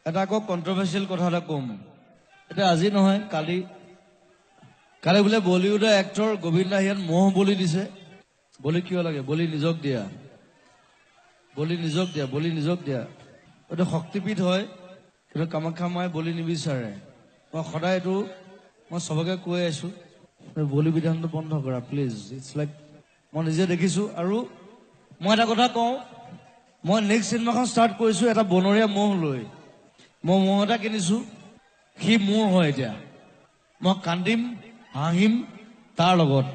এটা আকৌ কণ্ট্ৰভাৰ্চিয়েল কথা এটা ক'ম। এতিয়া আজি নহয়, কালি কালি বোলে বলিউডৰ এক্টৰ গোবিন্দ ইয়াত মহ বলি দিছে। বলি কিয় লাগে? বলি নিজক দিয়া, বলি নিজক দিয়া, বলি নিজক দিয়া। এইটো শক্তিপীঠ হয়, কিন্তু কামাখ্যা মায়ে বলি নিবিচাৰে। মই সদায় এইটো মই চবকে কৈ আছো, বলি বিধানটো বন্ধ কৰা প্লিজ। It's like মই নিজে দেখিছো। আৰু মই এটা কথা কওঁ, মই নেক্সট চিনেমাখন ষ্টাৰ্ট কৰিছো এটা বনৰীয়া মহ লৈ। মই মহ এটা কিনিছো, সি মোৰ হয়। এতিয়া মই কান্দিম, হাঁহিম তাৰ লগত,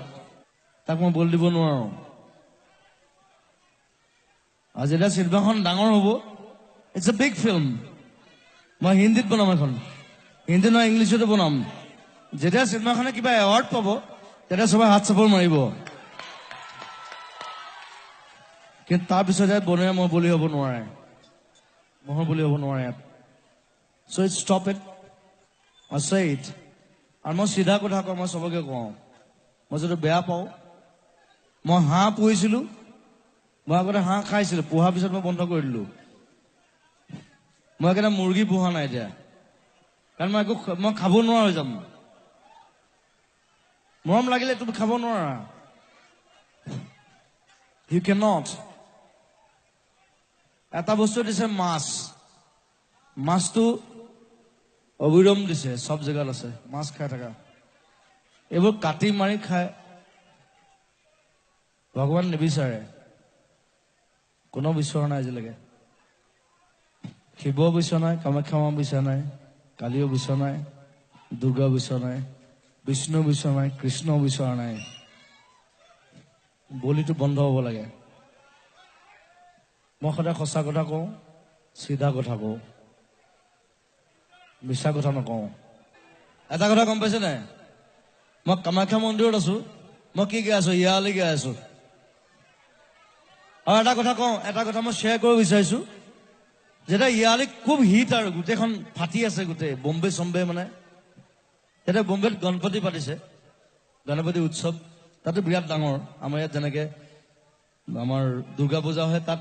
তাক মই বলি দিব নোৱাৰো। আৰু যেতিয়া চিনেমাখন ডাঙৰ হ'ব, it's a big film, মই হিন্দীত বনাম এখন, হিন্দী নহয় ইংলিছতো বনাম। যেতিয়া চিনেমাখনে কিবা এৱাৰ্ড পাব, তেতিয়া চবে হাত চাপৰ মাৰিব। কিন্তু তাৰপিছত ইয়াত বনৰীয়া মহ বলি হ'ব নোৱাৰে, মহৰ বলি হ'ব নোৱাৰে ইয়াত। So it stop it, I say it. আৰু মই চিধা কথা কওঁ, মই চবকে কওঁ, মই যদি বেয়া পাওঁ, মই হাঁহ পুহিছিলোঁ, মই আগতে হাঁহ খাইছিলোঁ, পোহাৰ পিছত মই বন্ধ কৰি দিলোঁ। মই সেইকাৰণে মুৰ্গী পোহা নাই এতিয়া, কাৰণ মই একো মই খাব নোৱাৰা হৈ যাম। মৰম লাগিলে তুমি খাব নোৱাৰা, you can not. এটা বস্তু দিছে মাছ, মাছটো অবিৰম দিছে, চব জেগাত আছে, মাছ খাই থাকা। এইবোৰ কাটি মাৰি খায়, ভগৱান নিবিচাৰে, কোনো বিচৰা নাই আজিলৈকে। শিৱ বিচৰা নাই, কামাখ্যা মা বিচৰা নাই, কালীও বিচৰা নাই, দুৰ্গা বিচৰা নাই, বিষ্ণু বিচৰা নাই, কৃষ্ণ বিচৰা নাই। বলিটো বন্ধ হ'ব লাগে। মই সদায় সঁচা কথা কওঁ, চিধা কথা কওঁ, মিছা কথা নকওঁ। এটা কথা গম পাইছে নাই? মই কামাখ্যা মন্দিৰত আছো, মই কি গাই আছো? ইয়ালৈ গাই আছো। আৰু এটা কথা কওঁ, এটা কথা মই শ্বেয়াৰ কৰিব বিচাৰিছো। যেতিয়া ইয়ালৈ খুব হিট আৰু গোটেইখন ফাটি আছে, গোটেই বম্বে চম্বে, মানে তেতিয়া বম্বেত গণপতি পাতিছে, গণপতি উৎসৱ, তাতো বিৰাট ডাঙৰ। আমাৰ ইয়াত যেনেকে আমাৰ দুৰ্গা পূজা হয়, তাত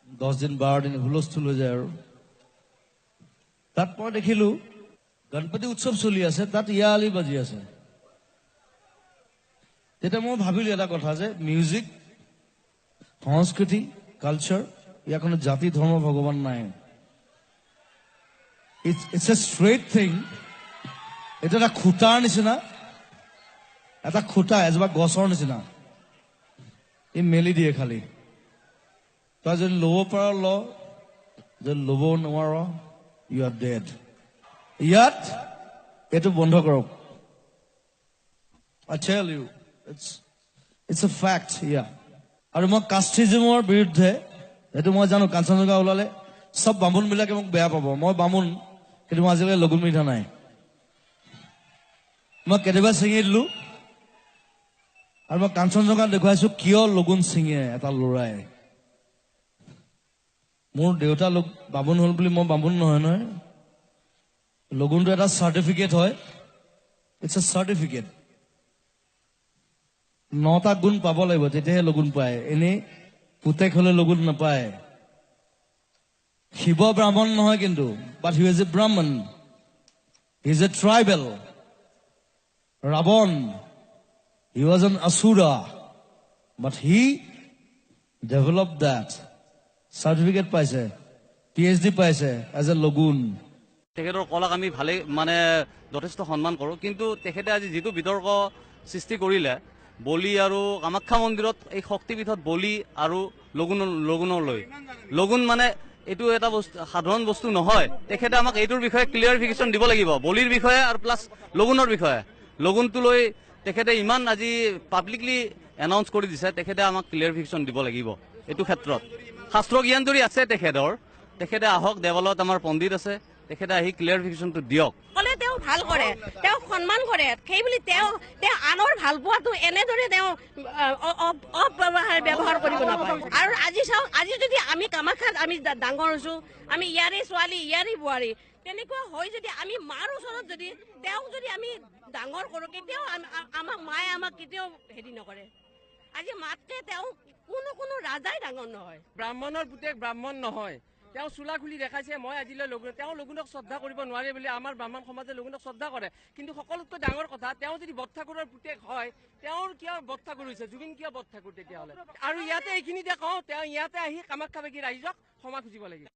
10 দিন 12 দিন হুলস্থুল হৈ যায়। আৰু তাত মই দেখিলো গণপতি উৎসৱ চলি আছে, তাত ইয়ালি বাজি আছে। তেতিয়া মই ভাবিলো এটা কথা, যে মিউজিক, সংস্কৃতি, কালচাৰ, ইয়াৰ কোনো জাতি ধৰ্ম ভগৱান নাই। It's a straight thing. এইটো এটা খুঁটাৰ নিচিনা, এটা খুঁটা এজোপা গছৰ নিচিনা, ই মেলি দিয়ে খালি। তই যদি ল'ব পাৰ ল, যদি ল'ব নোৱাৰ, ইউ আৰ ডেড। ইয়াত এইটো বন্ধ কৰক। I tell you, it's a fact. Yeah. আৰু মই কাষ্টিজমৰ বিৰুদ্ধে, সেইটো মই জানো। কাঞ্চনজংঘা ওলালে চব বামুণবিলাকে মোক বেয়া পাব। মই বামুণ, কিন্তু মই আজিলৈকে লগুণ মিঠা নাই। মই কেতিয়াবা ছিঙি দিলো। আৰু মই কাঞ্চনজংঘা দেখুৱাইছো কিয় লগুণ ছিঙে এটা ল'ৰাই। মোৰ দেউতা লোক বামুণ হ'ল বুলি মই বামুণ নহয় নহয়। লগুণটো এটা চাৰ্টিফিকেট হয়, it's a certificate. 9টা গুণ পাব লাগিব, তেতিয়াহে লগুণ পায়। এনেই পুতেক হলে লগুণ নাপায়। শিৱ ব্ৰাহ্মণ নহয় কিন্তু, but he is a Brahmin, he is a tribal. Ravan, he was an asura, but he develop that certificate পাইছে, PhD পাইছে এজ এ লগুণ। তেখেতৰ কলাক আমি ভালেই মানে যথেষ্ট সন্মান কৰোঁ, কিন্তু তেখেতে আজি যিটো বিতৰ্ক সৃষ্টি কৰিলে বলি আৰু কামাখ্যা মন্দিৰত এই শক্তিপীঠত বলি আৰু লগুণলৈ, লগুণ মানে এইটো এটা বস্তু, সাধাৰণ বস্তু নহয়। তেখেতে আমাক এইটোৰ বিষয়ে ক্লিয়াৰিফিকেশ্যন দিব লাগিব, বলিৰ বিষয়ে আৰু প্লাছ লগুণৰ বিষয়ে। লগুণটো লৈ তেখেতে ইমান আজি পাব্লিকলি এনাউন্স কৰি দিছে, তেখেতে আমাক ক্লিয়াৰিফিকেশ্যন দিব লাগিব এইটো ক্ষেত্ৰত। শাস্ত্ৰ জ্ঞান যদি আছে তেখেতৰ, তেখেতে আহক, দেৱালয়ত আমাৰ পণ্ডিত আছে, তেখেতে আহি ক্লিয়াৰিফিকেশ্যনটো দিয়ক। ক'লে তেওঁ ভাল কৰে, তেওঁক সন্মান কৰে, সেই বুলি তেওঁ আনৰ ভাল পোৱাটো এনেদৰে তেওঁ অপব্যৱহাৰ ব্যৱহাৰ কৰিব নাপায়। আৰু আজি চাওক, আজি যদি আমি কামাখ্যাত আমি ডাঙৰ হৈছোঁ, আমি ইয়াৰে ছোৱালী, ইয়াৰে বোৱাৰী, তেনেকুৱা হৈ যদি আমি মাৰ ওচৰত যদি তেওঁক যদি আমি ডাঙৰ কৰোঁ, কেতিয়াও আমাক মায়ে আমাক কেতিয়াও হেৰি নকৰে। আজি মাতকে তেওঁ কোনো কোনো ৰাজাই ডাঙৰ নহয়। ব্ৰাহ্মণৰ পুতেক ব্ৰাহ্মণ নহয়, তেওঁ চোলা খুলি দেখাইছে। মই আজিলৈ লগুণ, তেওঁ লগুণক শ্ৰদ্ধা কৰিব নোৱাৰে বুলি আমাৰ ব্ৰাহ্মণ সমাজে লগুণক শ্ৰদ্ধা কৰে। কিন্তু সকলোতকৈ ডাঙৰ কথা, তেওঁ যদি বৰঠাকুৰৰ পুতেক হয়, তেওঁৰ কিয় বৰঠাকুৰ হৈছে? জুবিন কিয় বৰঠাকুৰ তেতিয়াহ'লে? আৰু ইয়াতে এইখিনিতে কওঁ, তেওঁ ইয়াতে আহি কামাখ্যা বাকী ৰাইজক ক্ষমা খুজিব লাগিব।